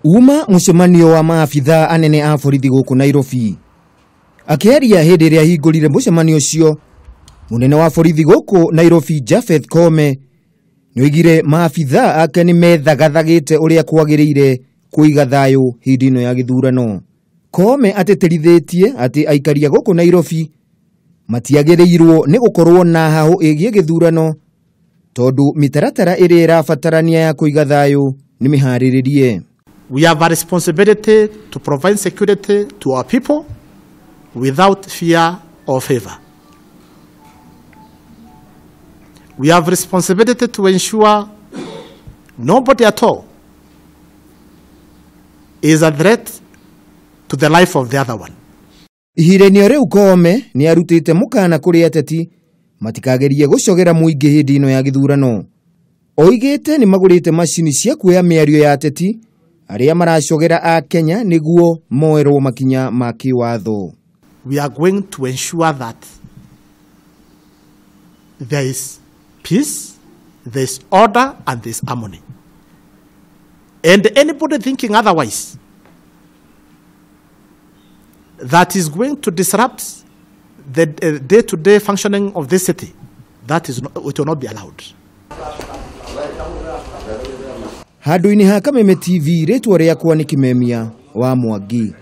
Uma mũcemanio wa maabithaa anene a borithi gũkũ Nairobi. Akĩaria hĩndĩ ĩrĩa ahingũrire mũcemanio ũcio, mũnene wa borithi gũkũ Nairobi Japheth Koome nĩoigire maabithaa ake nĩ methagathagĩte ũrĩa kwagĩrĩire kũiga thayũ hĩndĩ ĩno ya gĩthurano. Koome atĩtĩrithĩtie atĩ aikaria gũkũ Nairobi matiagĩrĩirwo nĩ gũkorwo na hahũ ĩgiĩ gĩthurano tondũ mĩtaratara ĩrĩa ĩrabatarania ya kũiga thayũ nĩ mĩharĩrĩrie. We have a responsibility to provide security to our people without fear or favor. We have responsibility to ensure nobody at all is a threat to the life of the other one. Ihinda-inĩ o rĩu Koome nĩ arutĩte mũkana kũrĩ ateti matikagerie gũcogera mũingĩ hĩndĩ ĩno ya gĩthurano. Oigĩte nĩ magũrĩte macini cia kuoya mĩario ya ateti arĩa maracogera a Kenya nĩguo moerwo makinya ma kĩwatho. We are going to ensure that there is peace, there is order, and there is harmony. And anybody thinking otherwise that is going to disrupt the day-to-day functioning of this city, that is not, it will not be allowed. Handũ-inĩ ha Kameme TV, rĩtwa rĩakwa nĩ Kimemia wa Mwangi.